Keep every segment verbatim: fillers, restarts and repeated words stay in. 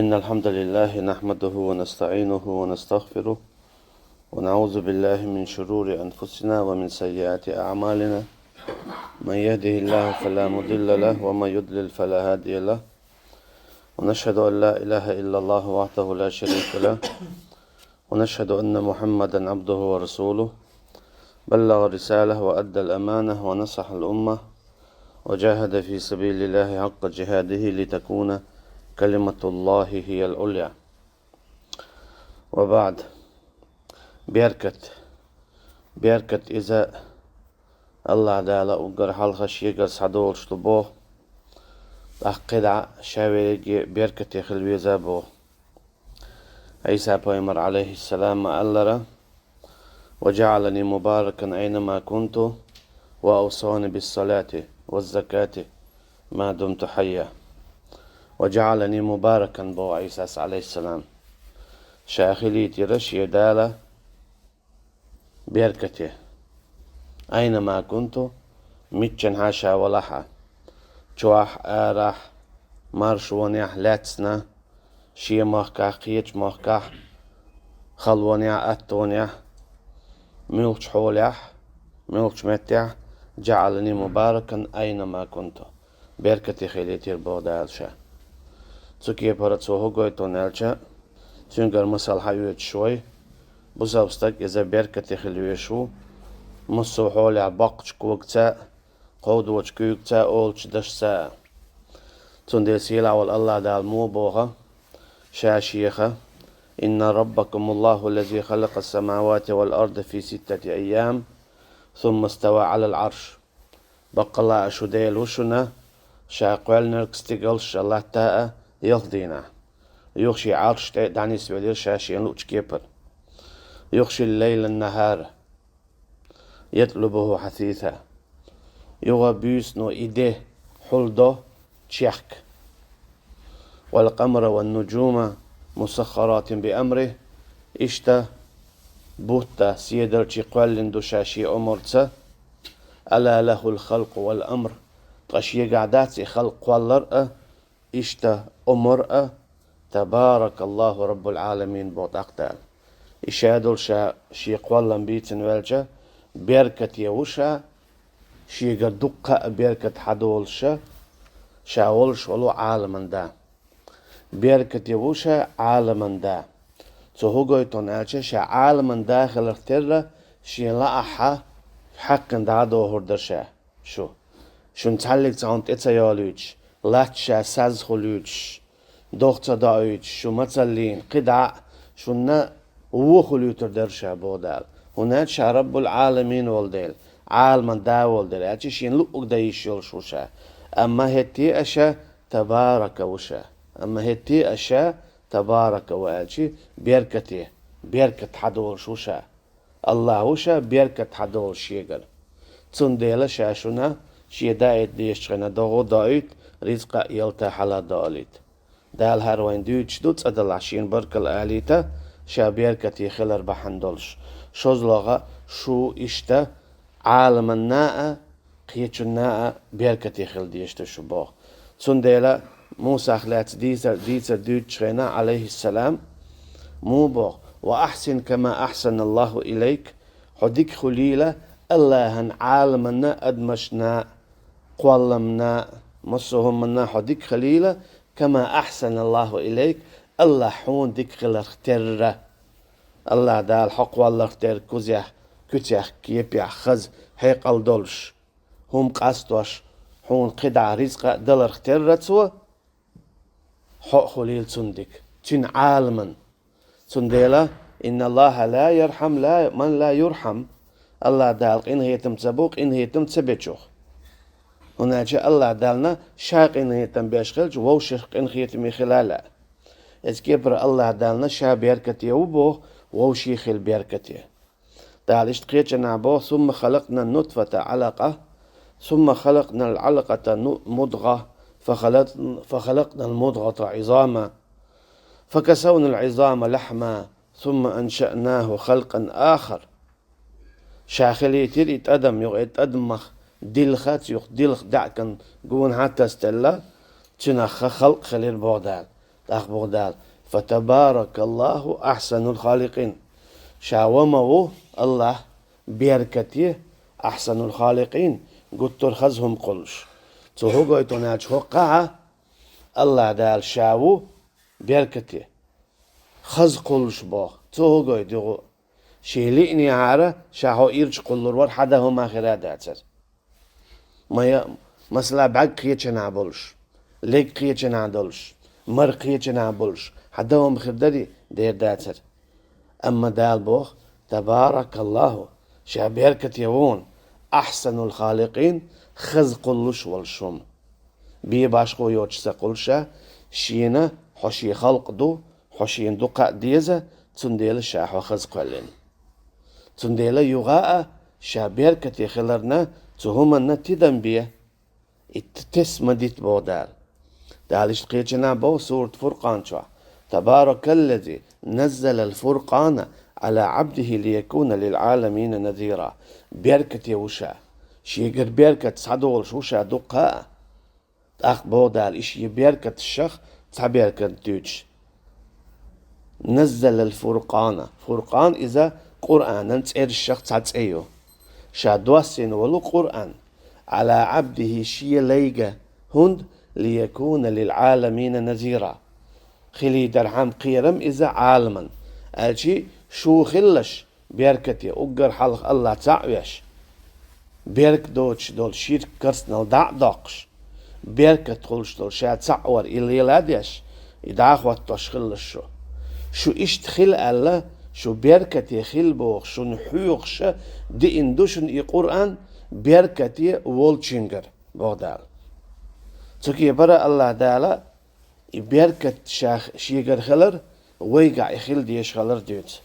إن الحمد لله نحمده ونستعينه ونستغفره، ونعوذ بالله من شرور أنفسنا ومن سيئات أعمالنا. من يهده الله فلا مضل له، ومن يضلل فلا هادي له. ونشهد أن لا إله إلا الله وحده لا شريك له، ونشهد أن محمدا عبده ورسوله، بلغ الرسالة وأدى الأمانة ونصح الأمة، وجاهد في سبيل الله حق جهاده لتكون كلمة الله هي العليا. وبعد. Беркат. Беркат иза Аллахь Дала уггар хьалха шегара схьадолуш ду боху. ТӀаккха кхидӀа ша верриге беркате хила веза боху. Ӏийса пайхамар, Ӏалайхиссалам, ма аллара: «وجعلني مباركا أينما كنت، وأوصاني بالصلاة والزكاة ما دمت حيا». «وجعلني مباركا», боху Ӏийсас, Ӏалайхиссалам. Ша хилийтира шен Дала беркате. «أينما كنت», миччанхьа ша валахь а, чохь, арахь, маршонехь, лаьцна, шен махкахь, кхечу махкахь, халонехь, аттонехь, муьлххачу хьолехь, муьлххачу меттехь: «جعلني مباركا أينما كنت». Беркате хилийтира боху Дала ша. Цу кепара цо хӀун гойту аьлча, цуьнгара масал хьаоьцуш вай, бусалба стаг иза беркате хила везаш ву, массо а хьолехь боккхачу когаца а, кховдочу куьйгаца а, олучу дашца а. Цундела сийлахь волу Аллахь Дала муха боху Ша Шеха: «إن ربكم الله الذي خلق السماوات والأرض في ستة أيام ثم استوى على العرش». Баккъалла а шун Дела ву шуна, Ша кхоьллинарг, стигалш а, латта а ялх дийнахь. Юха Шен Ӏарш тӀе дӀанисвелира Ша Шена луучу кепара. «يغشي الليل النهار يطلبه حثيثا». Юха буьйсано и де хьулдо чехка. «والقمر والنجوم مسخرات بأمره». Иштта бутт а, седарчий кхоьллина ду Ша Шен омарца. «ألا له الخلق والأمر». Ткъа Шегахь дац и халкъ кхоллар а, иштта омар а? «تبارك الله رب العالمين», боху тӀаккха Дала. И Ша долу Ша Шен кхоллам бийцина ваьлча, беркате ву Ша, Шегара дуккха а беркат хьадолуш Ша, Ша волуш волу Ӏаламан Да. Беркате ву Ша, Ӏаламан Да. Цо хӀун гойту аьлча, Ша Ӏаламан Да хиларх терра, Шен лаахь хьаькхна дӀа а дохур дара Ша шу. Шуна цхьаьллиг цхьа хӀума тӀе ца йолуьйтуш, латта Ша саза хуьлуьйтуш, дох ца доуьйтуш, шу мацаллийна, кхидӀа а шуна вон хуьлуьйтур дара Ша, боху Дала. ХӀунда аьлча Ша Раббул Ӏаламин волу дела, Ӏаламан Да волу дела, аьлча Шена луъург дан йиш йолуш ву Ша. Амма хӀетте а Ша Табарака ву Ша. Амма хӀетте а Ша Табарака ву аьлча, беркате, беркат хьадолуш ву Ша. Аллахь ву Ша беркат хьадолуш Шегара. Цундела Ша шуна Шен даийта дезачу хенахь догӀа а доуьйту, рицкъа а ялта хьала а доалийта. Дала хӀара вайна дуьйцуш ду, цӀа далахь Шена баркалла алийта, Ша беркате хилар бахьана долуш. ШозлагӀа шу иштта Ӏаламанна а, кхечунна а беркате хила дезаш ду шу боху. Цундела Мусах лаьцна дийцар, дийцар дуьйцучу хенахь, Ӏалайхиссалам, муха боху: «وأحسن كما أحسن الله إليك». Хьо дика хуьлийла Аллахьан Ӏаламанна, адамашна, кхолламна, массо а хӀуманна хьо дика хуьлийла, «كما أحسن الله إليك», Аллахь хьуна дика хиларх терра. Аллахь Дала хьо кхолларх терра кузех, куьцех, кепехь хаза, хьекъал долуш, хӀума къастош, хьуна кхидӀа рицкъа а даларх терра Цо, хьо а хуьлийла цунна дика, цуьнан Ӏаламан. Цундела: «إن الله لا يرحم لا، من لا يرحم». Аллахь Дала къинхетам ца бо къинхетам ца бечух. ХӀунда аьлча Аллахь Далла Ша къинхетам беш хилча, вовшех къинхетаме хила а лаьа. Иза кепара Аллахь Далла Ша беркате ву боху, вовший хила беркате. Дала иштта кхечанхьа боху: «ثم خلقنا النطفة علقة، ثم خلقنا العلقة ن-، مضغة، فخلق-، فخلقنا المضغة عظاما، فكسونا العظام لحما، ثم أنشأناه خلقا آخر». Ша хилийтира и тӀадам, юха и тӀадамах дилха, цу юха дилха даьӀкан гонахьа тасаделла, цуьнах халкъ хилира боху Дала. ТӀаккха боху Дала: «Фатабаракаллаху ахсанул халикъин». Ша ва ма ву Аллахь беркате, ахсанул халикъин, гуттар хаза хӀума кхуллуш. Цо хӀу гойту аьлча, хӀокхахьа Аллахь Дала ша ву беркате, хаза кхуллуш боху. Цо хӀу гойту юха? Шен лиънехьара ша хьо ирча кхуллур вара, хьан дан хӀума хир а дацара. Ма я, масала, бӀаьрг кхечанхьа болуш, лерг кхечанхьа долуш, мара кхечанхьа болуш, хьан дан хӀума хир дарий, дер дацара. Амма Дала боху: «Табаракаллаху», ша беркате ву хьуна, «ахсанул халикъин», хаза кхуллуш волуш хӀума. Бен башхо йоцуш ца кхуллу ша, шена хьо шен халкъ ду, хьо шена дукха а деза, цундела ша хьо хаза кхоьллина. Цундела юха а ша беркате хиларна, цу хӀуманна тидам бе, и т-, тес ма дита, боху Дала. Дала иштта кхечанхьа боху сурат Фуркъан чохь: «Табаракаллази наззалал фуркъана ала абдихи лиякуна лил аламина назира». Беркате ву ша. Шегара беркат схьадолуш ву ша дуккха а. ТӀаккха боху Дала, и шен беркаташах цхьа беркат дуьйцуш: «Наззалал фуркъана». Фуркъан иза Къуръанан цӀерашах цхьа цӀе ю. Ша доссийна волу Къуръан, «ала абдихи», шен лайга, хӀунда, «лиякуна лил аламина назира». Хилийдархьама кхерам иза Ӏаламан. Аьлчи шу хилалаш беркате, уггар хьалха Аллахь цхьаъ веш, берг доцуш долу ширк, керстанал дӀа а доккхуш, беркат хуьлуш долу ша цхьаъ вар и лела а деш, и дӀа а хӀоттош хилалаш шу. Шу иштта хила аьлла, шу беркате хила бохуш, шуна хьоьхуш а диъна ду шуна и Къуръан беркате волчуьнгара, боху Дала. Цу кепара Аллахь Дала и беркат ша шегара хилар, вайгахь и хила дезаш хилар дуьйцу.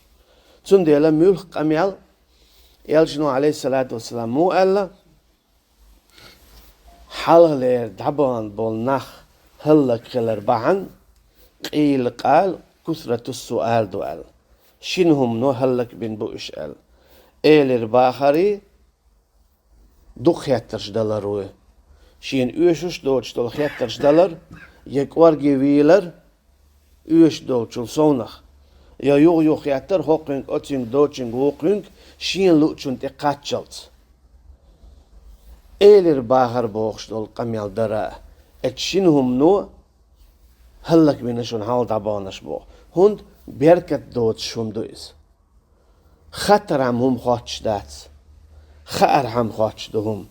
Цундела муьлхха къамел, элчано, алейхиссалату вассалам, муха аьлла: «Хьалхалера дӀабахана болу нах хӀаллакьхилар бахьана, къийла къал кусрату суал ду», аьлла. Шина хӀумано хӀаллакбина бу уьш аьлла. Элира бахарий, дукха хеттарш далар вуй. Шена оьшуш доцуш долу хеттарш далар, я кӀорге вийлар, оьшуш долчул совнах, я юха-юха хеттар хӀокхуьнга, оцуьнга, доцуьнга, вукхуьнга, шена луучунна тӀе кхаччалц. Элира бахар бохуш долу къамел дара, эцу шина хӀумано хӀаллакбина шуна хьалха дӀабаханарш боху. ХӀунда беркат доцуш хӀума ду иза. Хаттархьама хӀума хоттуш дац. Хаархьама хоттуш ду хӀума.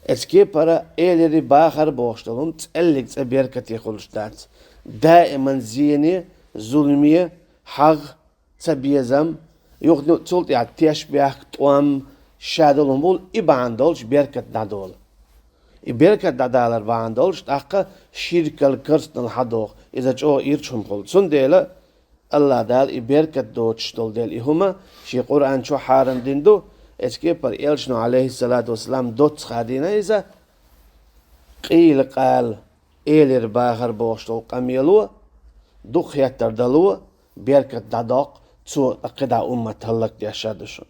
Эцу кепара элира бахар бохуш долу хӀума цӀеллиг цӀе беркате хуьлуш дац. Даиман зене, зуламе, хьагӀ, цабезам, юха цул тӀаьхьа тешнабехк, тӀом, ша долу хӀума бу, и бахьана долуш беркат дӀадолу. И беркат дӀадалар бахьана долуш, тӀаккха ширкал, керстанал хьадоху, иза чӀогӀа ирча хӀума хуьлу. Цундела Аллахь Дала и беркат доцуш долу дела и хӀума шен Къуръан чохь хьарам дина ду, эцу кепара элчано, алейхиссалату вассалам, доцца хадийна иза, къийла къал, элира бахар бохуш долу къамело, дукха хеттар дало, беркат дӀадоккху, цо кхидӀа уммат хӀаллакдеш а ду шуна.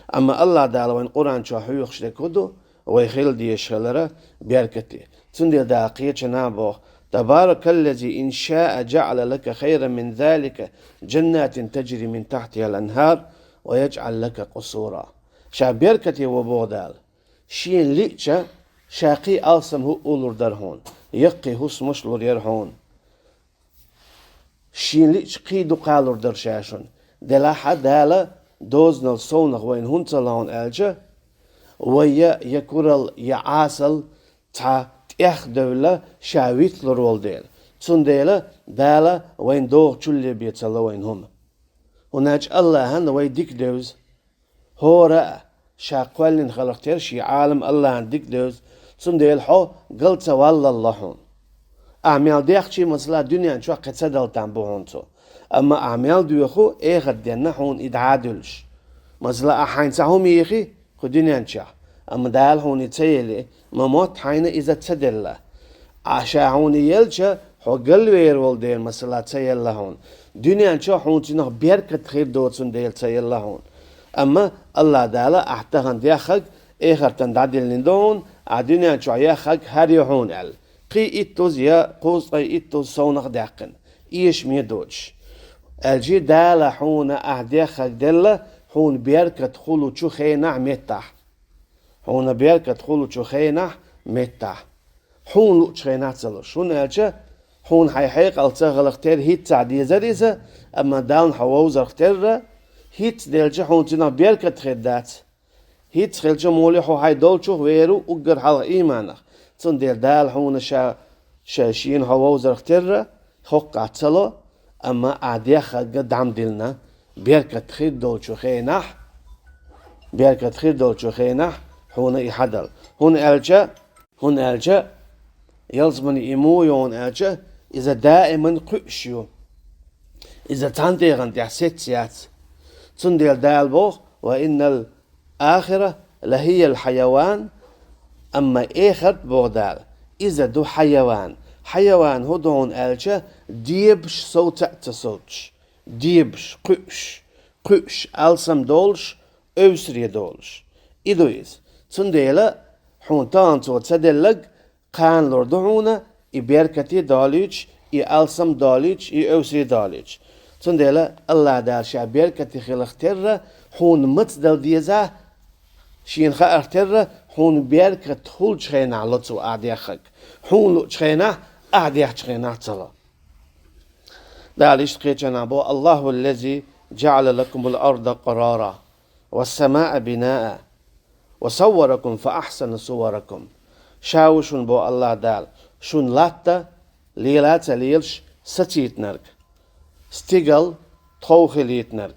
Амма Аллахь Дала вайн Къуръан чохь хьоьхуш дерг хӀун ду, вай хила дезаш хилара беркате. Цундела Дала кхечанхьа боху: «Табаракаллази ин шаа жаъала лака хайран мин залика жаннатин таджри мин тахтихал анхар ва яжъал лака къусура». Ша беркате ву, боху Дала. Шена лиъча, ша кхин алсам хӀуъу лур дара хьуна, яккхий хӀусамаш лур яра хьуна. Шена лиъча кхин дукха лур дара ша шуна. Делахь а Дала дозанал совнах вайна хӀунда ца ло хьуна аьлча, вай я, я курал, я Ӏасал цхьа тӀех девлла ша вицлур волу дела. Цундела Дала вайна догӀучул бен ца ло вайна хӀума. ХӀунда аьлча Аллахьан вай дика девза. ХӀора а ша кхоьллина халахь тера шен Ӏалам Аллахьан дика девза, цундела хьо гал ца валлал ло хьуна. Ахьа мел дехчий, масала, дуьнен чохь кхин ца дала там бу хьуна цо. Амма ахьа мел доьху, эхарт денна хьуна и дӀа а дуьллуш. Масала, ахьа хьайна цхьа хӀума йийхи кху дуьнен чохь, амма Дала хьуна и ца елли, ма мотт хьайна иза ца делла. Ахьа ша хьуна и елча, хьо галвер волу дела, масала, ца елла хьуна. Дуьнен чохь хьуна цуьнах беркат хир доцун дела ца елла хьуна. Амма Аллахь Дала ахьа тахана деххаг эхартан дӀадиллина ду хьуна, ахьа дуьнен чохь еххаг хӀара ю хьуна аьлла. Кхин иттуза я кхузткъе иттуза совнах даьккхина. эшаме доцуш. Аьлча Дала хьуна ахь деххьарг делла, хьуна беркат хуьлучу хенахь меттахь. Хьуна беркат хуьлучу хенахь меттахь. Хьуна луучу хенахь ца луш. ХӀунда аьлча хьуна хьайн хьекъал ца хиларх терра хӀинцца дезара иза, амма Далла хьо вовзарх терра, хӀинцца делча хьуна цунах беркат хир дац. ХӀинцца хилча муха хьо хьайн долчух вер ву уггар хьалха ийманах. Цундела Дала хьуна ша, ша шена хьо вовзарх терра, хӀокхузахь ца ло, амма ахь деххьарг дӀа ма диллина, беркат хир долчу хенахь, беркат хир долчу хенахь хьуна и хьадала. ХӀунда аьлча, хӀунда аьлча, ялсамани и муха ю хьуна аьлча, иза даиман кхуьуш ю. Иза цхьана тӀегӀан тӀехь сеццаяц. Цундела Дала боху: «Ва иннал ахира лахиял хьаяван», амма эхарт, боху Дала, иза ду хьаяван. Хьаяван хӀун ду хьуна аьлча, дебаш сов цхьаъ ца совцуш, дебаш, кхуьуш, кхуьуш, алсам долуш, эвсаре долуш. И ду иза. Цундела хьуна тахана цо ца делларг кхана лур ду хьуна, и беркате долуьйтуш, и алсам долуьйтуш, и эвсаре долуьйтуш. Цундела Аллах Дала ша беркате хиларх терра, хьуна маца дала деза, шена хаарх терра, хьуна беркат хуьлучу хенахь ло цо ахь деххарг. Хьуна луучу хенахь, ахь дехчу хенахь ца ло. Дала иштта кхечанхьа боху: «Аллаху ллази жаъала лакумул арда къарара, ва самаа бинаа, ва савваракум фа ахсана суваракум». Ша ву шуна, боху Аллах Дала, шуна латта лела а ца лелаш сацийтинарг, стигал тхов хилийтинарг.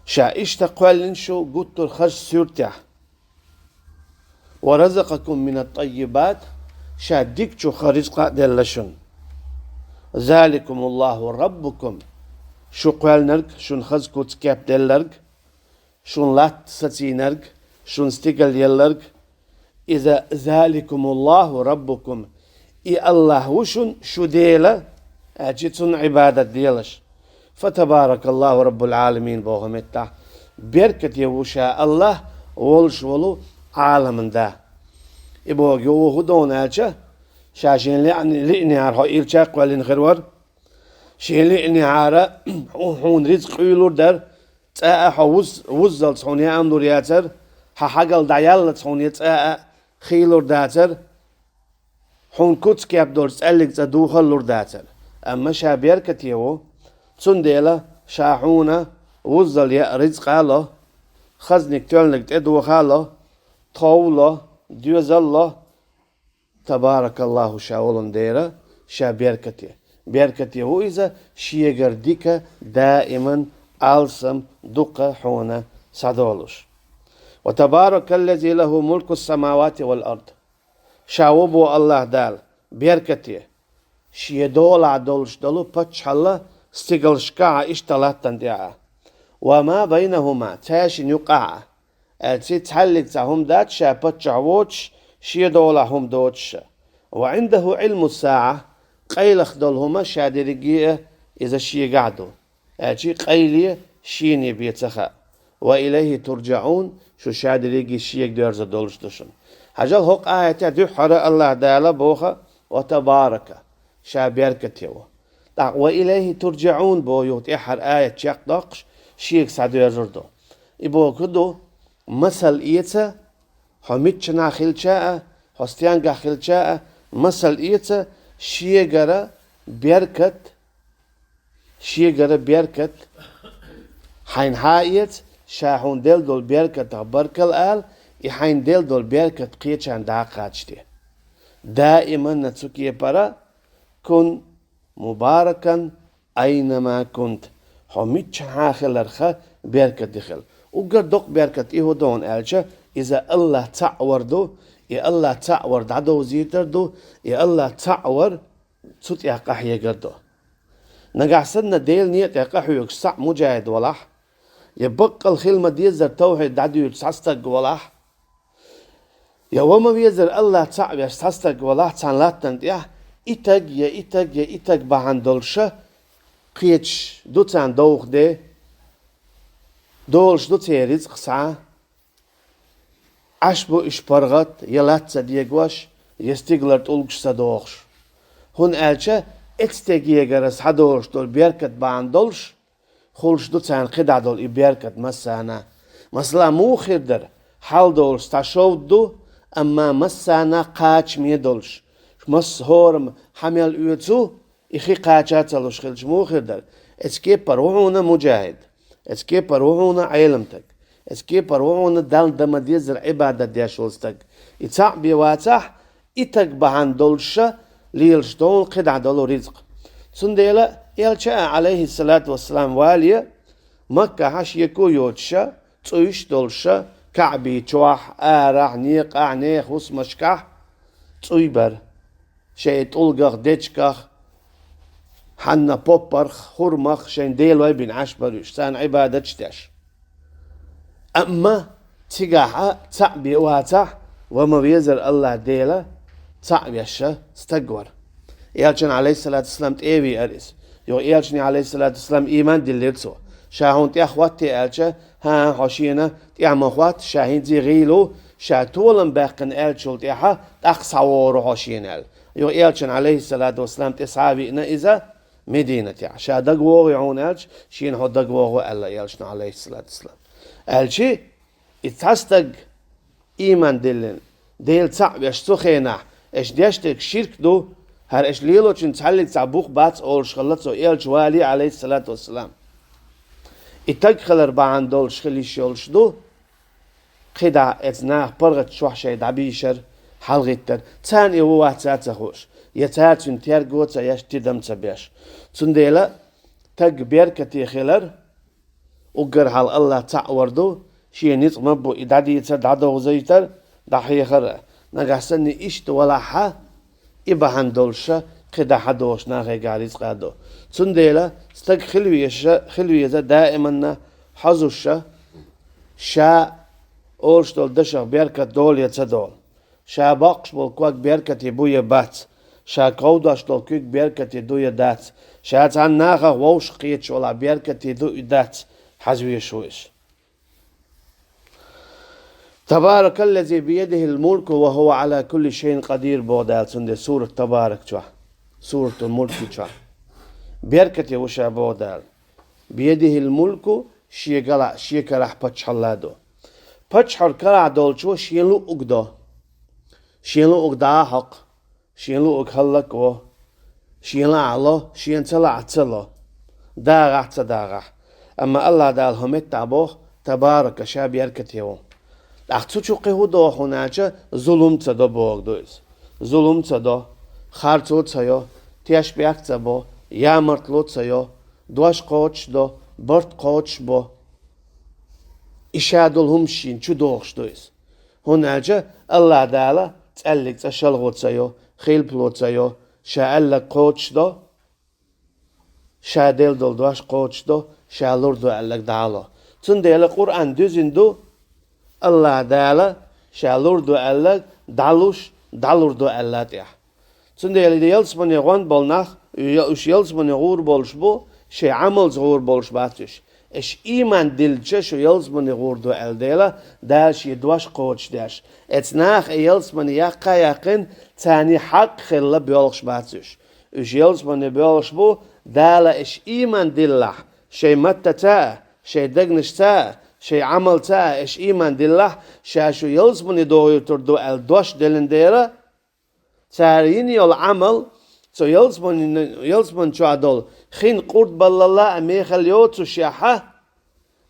Ша иштта кхоьллина шу гуттар а хазачу суьртехь. «Ва разакъакум минат таййибат», ша дикачух ризкъа а делла шуна. «Заликумуллаху раббукум», шу кхоьллинарг, шуна хаза куц-кеп делларг, шуна латта сацийнарг, шуна стигал елларг, иза «Заликумуллаху раббукум», и Аллах ву шуна, шу Дела, аьлча цунна Ӏибадат делаш. «Фатабаракаллаху раббул Ӏаламин», боху меттахь, беркате ву ша Аллах, волуш волу Ӏаламан Да. И боху юха хӀун ду хьуна аьлча, ша шена лиъни-, лиънехьара хьо илча кхоьллина хир вара. Шена лиънехьара хьу-, хьуна ризкъ къуьйлур дара, цкъа а хьо вуз-, вуззалц хьуна яа ам лур яцара, хьан хьагал дӀаяллалц хьуна я цкъа а хийлур дацара, хьуна куц-кеп долчу цӀаьллиг цӀа духаллур дацара. Амма ша беркате ву, цундела ша хьуна вуззал яа ризкъа а ло, хазниг тоьллиг тӀедоха а ло, тхов а ло, доьзал а ло, «Табаракаллаху», ша волун дера, ша беркате. Беркате ву иза, шегара дика, даиман, алсам, дукха хьуна схьадолуш. «Ва табаракаллази лаху мулкус самавати вал ард». Ша ву, боху Аллах Дала, беркате, шен долахь долуш долу паччахьалла стигалшкахь а, иштта латтана тӀехь а. «Ва ма байнахума», цаьршинна юккъахь а. Аьлча цхьаьллиг цхьа хӀума дац ша паччахь воцуш, шен долахь хӀума доцуш а. «Ва Ӏиндаху Ӏилму саӀа», къайлаха долу хӀума ша дерриге а иза шегахь ду. Аьлча къайле, шене бен ца хаьа. «Ва илайхи туржаӀун», шу ша дерриге шега доьрзур долуш ду шуна. Хьажал, хӀокху аятехь дуьххьара Аллах Дала боху: «Ва табарака», ша беркате ву. ТӀаккха «Ва илайхи туржаӀун» боху юха тӀаьххьара аят чекхдоккхуш, шега схьадоьрзур ду. И бохург ду, масал эца, хьо миччанхьа хилча а, хьо стенгахь хилча а, масал эца, шегара беркат, шегара беркат хьайна хьаэца, ша хьуна делла долу беркатах баркалла ала, и хьайна делла долу беркат кхечарна дӀа а кхачде. Даиманна цу кепара: «Кун мубаракан айнама кунт», хьо миччанхьа хиларх беркате хила. Уггар доккха беркат и хӀун ду хьуна аьлча, иза Аллах цхьаъ вар ду, и Аллах цхьаъ вар дӀадовзийтар ду, и Аллах цхьаъ вар цу тӀехь къахьегар ду. Нагахь санна Делан некъа тӀехь къахьоьгуш цхьаъ муджахид валахь, я баккъал хила ма-деззара тавхьид дӀадуьйцуш цхьа стаг валахь, я ва ма-веззара Аллах цхьаъ веш цхьа стаг валахь цхьана латтана тӀехь, и таг я и таг я и таг бахьана долуш а кхеташ ду царна довха де, долуш ду церан ризкъ схьа, Ӏаш бу уьш паргӀат, я латта ца дегош, я стигалара тӀулгаш ца дохуш. ХӀунда аьлча эцтегегара схьадолуш долу беркат бахьана долуш, хуьлуш ду царна кхидӀа долу и беркат массарна. Масала, муха хир дара, хьал долуш цхьа шовда ду, амма массарна кхачаме долуш, масса хӀораммо хьа мел оьцу, и хи кхача ца луш хилча муха хир дара? Эцу кепара ву хьуна муджахид, эцу кепара ву хьуна Ӏеламстаг, эцу кепара ву хьуна Далла дан ма-деззара Ӏибадат деш волу стаг. И цхьаъ бен вацахь, и стаг бахьана долуш ша лелаш долу кхидӀа долу ризкъ. Цундела Элча а, Ӏалайхиссалату вассалам, вале, Маккахьа шеко йоцуш ша, цӀуйш а долуш ша, КаӀби чохь, арахь, некъахь, нехан хӀусамашкахь цӀуй бара. Шайн тӀулгах, дечках, хьанна поппарх, хурмах шайн делой бина Ӏаш бара уьш, царна Ӏибадаташ деш. Амма цигахь а цхьаъ бен вацахь, ва ма везара АллахӀ Дела цхьаъ веш стаг вара. Элчана, Ӏалайхиссалату вассалам, тӀе а веара иза. Юха Элчане, Ӏалайхиссалату вассалам, ийман диллира цо. Ша хьуна тӀехь хӀотте аьлча, хӀан-хӀа, хьо шена тӀехь ма хӀотта, ша хӀинца гӀийла ву, ша толам баьккхина аьллачул тӀаьхьа тӀаккха схьавогӀур ву хьо шена аьлла. Юха Элчана, Ӏалайхиссалату вассалам, тӀе схьа а виъна иза Мединатехь. Ша дагавогӀий хьуна аьлча, шена хьо дагавогӀу аьлла Элчано, Ӏалайхиссалату вассалам. Аьлча, и цхьа стаг ийман диллина, Дела цхьаъ веш цу хенахь, аша деш дерг ширк ду, хӀара аша лелочун цхьаллиг цхьа бух бац олуш хилла цо Элча вале, Ӏалайхиссалату вассалам. И стаг хилар бахьана долуш хила йиш йолуш ду, кхидӀа эцу наха паргӀат чохь шайн дӀабийшар, хьалагӀиттар, царна и ву вац а ца хууш, я цара цуьнан терго а ца еш, тидам а ца беш. Цундела стаг беркате хилар, уггар хьалха АллахӀ цхьаъ вар ду, шен ницкъ ма бу и дӀадийцар, дӀадовзийтар, дӀахьехар а. Нагахь санна иштта валахьа, и бахьана долуш ша кхидӀа хьадогӀуш нахе гӀа рицкъа ду. Цундела стаг хила веза, хила веза даиманна хьозуш ша, ша олуш долу дашах беркат долу я ца долу. Ша боккхуш болу ког беркате бу я бац, ша кховдош долу куьг беркате ду я дац, ша цхьана нахах вовшах кхеташ валахь беркате ду и дац, хьажа везаш ву иза. «Табаракаллази биядихил мулку ва хӀува Ӏала кулли шайин къадир», боху Дала цундела сурат Табарак чохь, суратул Мулки чохь. Беркате ву ша, боху Дала. Биядихил мулку, шен гала, шен карахь паччахьалла ду. Паччахьалла карахь долчо шен луъуг до. Шен луъуг дӀа а хьокху, шен луъуг хӀаллакво, шен лаахь ло, шен ца лаахь ца ло, дагӀахь ца дагӀахь. Амма АллахӀ Дала хӀун меттахь боху, Табарака, ша беркате ву. ТӀаккха цу чу кхин хӀун доху хьуна аьлча, зулум ца до боху ду иза. Зулум ца до, харцо ца йо, тешнабехк ца бо, ямартло ца йо, дош кхочуш до, барт кхочуш бо. И ша долу хӀумаш шена чу дохуш ду иза. ХӀунда аьлча АллахӀ Дала цӀаьллиг цӀа шалгӀо ца йо, хилпало ца йо, ша аьлларг кхочуш до, ша делла долу дош кхочуш до, ша лур ду аьлларг дӀа а ло. Цундела Къуръан дуьзина ду, АллахӀ Дала ша лур ду аьлларг дӀалуш, дӀалур ду аьлла тӀехь. Цундела ялсамане гӀон болу нах, уьш ялсамане гӀур болуш бу, шайн Ӏамалца гӀур болуш бац уьш. Аша ийман диллича, шу ялсамане гӀур ду аьлла дела, Дала шен дош кхочушдеш. Эцу наха и ялсамане яккха а яьккхина, царний хьакъ хилла боьлхуш бац уьш. Уьш ялсамане боьлхуш бу, Дала аша ийман диллахь, шайн маттаца а, шайн дегнашца а, шайн Ӏамалца а аша ийман диллахь, ша шу ялсамане дохуьйтур ду аьлла дош деллина дела, цара йина йолу Ӏамал, цу ялсаман-, ялсаман чохь долу хин къурдбаллалла а мехала йоцушехьа,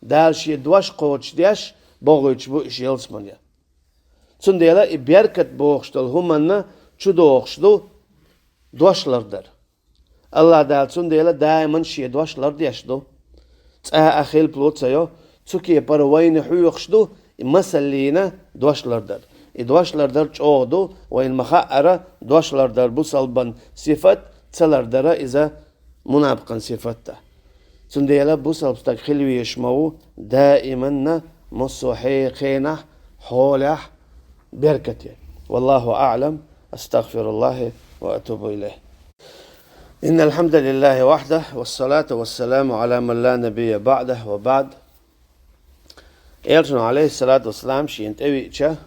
Дала шен дош кхочушдеш бохуьйтуш бу уьш ялсамане. Цундела и беркат бохуш долу хӀуманна чу дохуш ду дош лардар. АллахӀ Дала цундела даиман шен дош лардеш ду. Цкъа а хилпало ца йо, цу кепара вайна хьоьхуш ду и масаллина дош лардар. И дош лардар чӀогӀа ду, вайна ма-хаъара, дош лардар бусалбан сифат, ца лардара иза мунапкъан сифат да. Цундела бусалба стаг хила везаш ма ву даиманна массо а хье-, хенахь, хьолехь беркате. Валлаху аӀлам, астагфируллахи ва атубу илайх. إن الحمد لله وحده والصلاة والسلام على من لا نبي بعده وبعد. Элчано, алейхиссалату вассалам, шена тӀевиъча,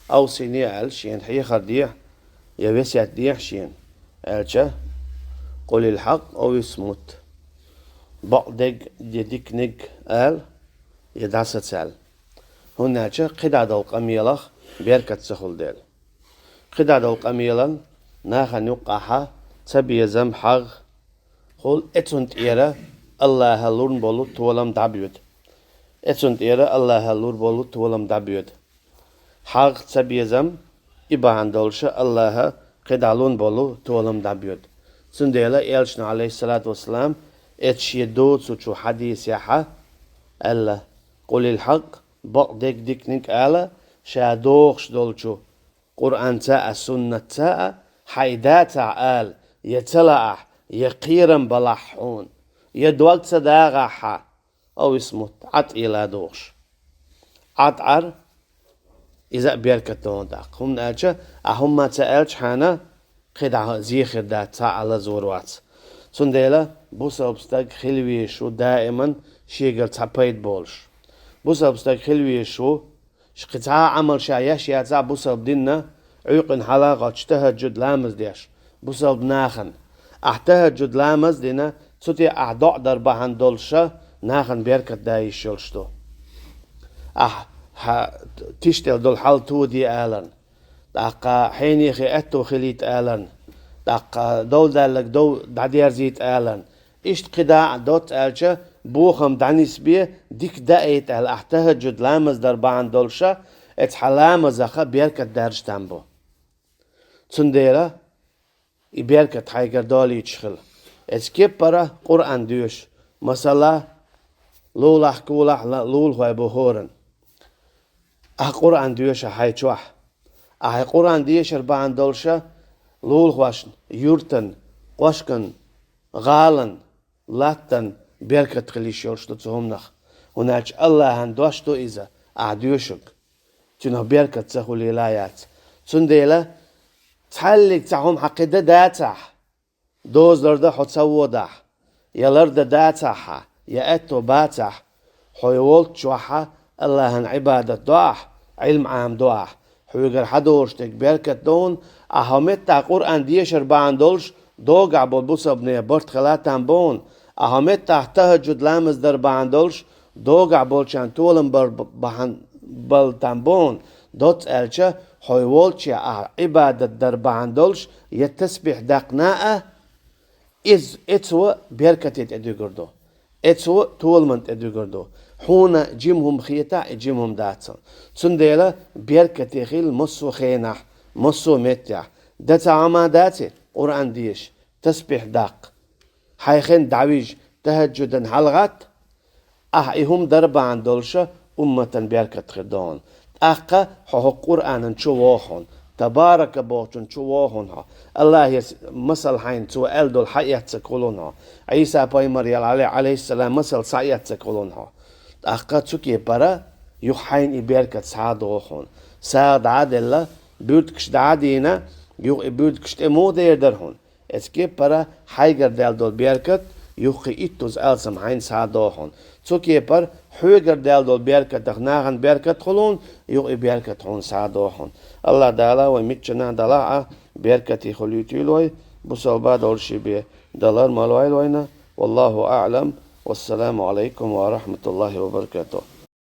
овсине аьлла, шена хьехар дехьа, я весет дехьа шена, аьлча, قل الحق أو اصمت. Бакъдерг я диканиг ала, я дӀасаца ала. ХӀунда аьлча кхидӀа долу къамелах беркат ца хуьлу дела. КхидӀа долу къамелан нахана юккъахьа цабезам, хьагӀ хуьлу, эцунна тӀера Аллаха лун болу толам дӀабоьду. Эцунна тӀера Аллаха лур болу толам дӀабоьду. ХьагӀ, цабезам, и бахьана долуша Аллаха кхидӀа лун болу толам дӀабоьду. Цундела Элчано, عليه الصلاة والسلام, эцу шен доцучу хьадисехьа аьлла: قل الحق, бакъдерг диканиг ала, ша дохуш долчу Къуръанца а, суннатца а, хьайн дацахь ала, я ца лаахь, я кхерам балахь хьуна, я дог ца дагӀахьа, أو اصمت, Ӏад ала дохуш. Ӏад Ӏар, иза а беркат догӀун тӀаккха. ХӀунда аьлча, ахь хӀумма ца аьлча хьана, кхидӀа зе хир дац, цхьа а лазор вац. Цундела бусалба стаг хила везаш ву даиман шегара цхьа пайда болуш. Бусалба стаг хила везаш ву, ш-, кхин цхьа а Ӏамал ша еш яцахь бусалба динна, Ӏуьйкъана хьала а гӀоттуш тахӀаджуд ламаз деш, бусалба нахана. Ахь тахӀаджуд ламаз дина, цу тӀе ахь доӀа дар бахьана долуша нахана беркат да йиш йолуш ду. Ахь хьа-, тиштел долу хьал тоде аларна, тӀаккха хьенехе аьтто хилийта аларна, тӀаккха дов далларг дов дӀадерзийта аларна. Иштта кхидӀа а доцца аьлча, бохам дӀанисбе, дика даийта аьлла, ахь тахӀаджуд ламаз дар бахьана долуша, эцу хьан ламазаха беркат даржа там бу. Цундела и беркат хьайгара долуьйтуш хила. Эцу кеппара Къуръан доьшу. Масала, лулахь-кулахь ла-, лулахой бу хӀоранна. Ахь Къуръан доьшу хьайн чохь. Ахь и Къуръан дешар бахьана долуша лулахошна, юьртан, кхошкан, гӀалан, латтан беркат хила йиш йолуш ду цу хӀуманах. ХӀунда аьлча Аллахьан дош ду иза, ахь доьшург. Цуьнах беркат ца хуьлийла яц. Цундела цхьаьллиг цхьа хӀума хьан кхин дан дацахь, дозалар дан хьо ца водахь, я лар дан дацахь хьан, я аьтто бацахь, хьо и волччохьа Аллахьан Ӏибадат до ахь, Ӏилма Ӏамадо ахь, хьоьгара хьадолуш дерг беркат догӀун, ахь хьо меттахь Къуръан дешар бахьана долуш, догахь болу бусалбанех барт хила там богӀун, ахь хьо меттахь тахӀаджуд ламаз дар бахьана долуш, догахь болчарна толам бар бахьана бала там богӀун, доцца аьлча, хьо и волчче ахь Ӏибадат дар бахьана долуш, я тасбихь даккхина а, иза, эцо беркате тӀедуьгур ду. Эцо толаман тӀедуьгур ду. Хьуна жима хӀума хетахь, и жима хӀума дац. Цундела беркате хила массо а хенахь, массо а меттехь. Дан цхьа хӀума дац и, Къуръан деша, тасбихь даккха. Хьайн хен дӀавижа, тахӀаджудан хьалагӀатта, ахь и хӀума дар бахьана долуша умматан беркат хир догӀун. ТӀаккха хьо хӀокху Къуръанан чу вогӀу хьуна, Табарака бохучун чу вогӀу хьуна хьо. Аллахьера масал хьайна цо аьлла долу схьаэццарг хуьлу хьуна хьо. Ӏийса пайхамарел, Ӏалай-, Ӏалайхиссалам, масал схьаэццарг хуьлу хьуна хьо. ТӀаккха цу кепара юха хьайна и беркат схьа а догӀу хьуна. СагӀа дӀа а делла, буьртигаш дӀа а дийна, юха и буьртигаш тӀе муха дер дара хьуна? Эцу кепара хьайгара даьлла долу беркат юха кхин иттуза алсам хьайна схьа а догӀу хьуна. Цу кепара хьоьгара даьлла долу беркатах нахана беркат хуьлу хьуна, юха и беркат хьуна схьа а догӀу хьуна. Аллахь Дала вай миччанахь а далахь а беркате хуьлуьйтийла вай, бусалба долуш бен далар ма лойла вайна. والله أعلم. والسلام عليكم ورحمة الله وبركاته.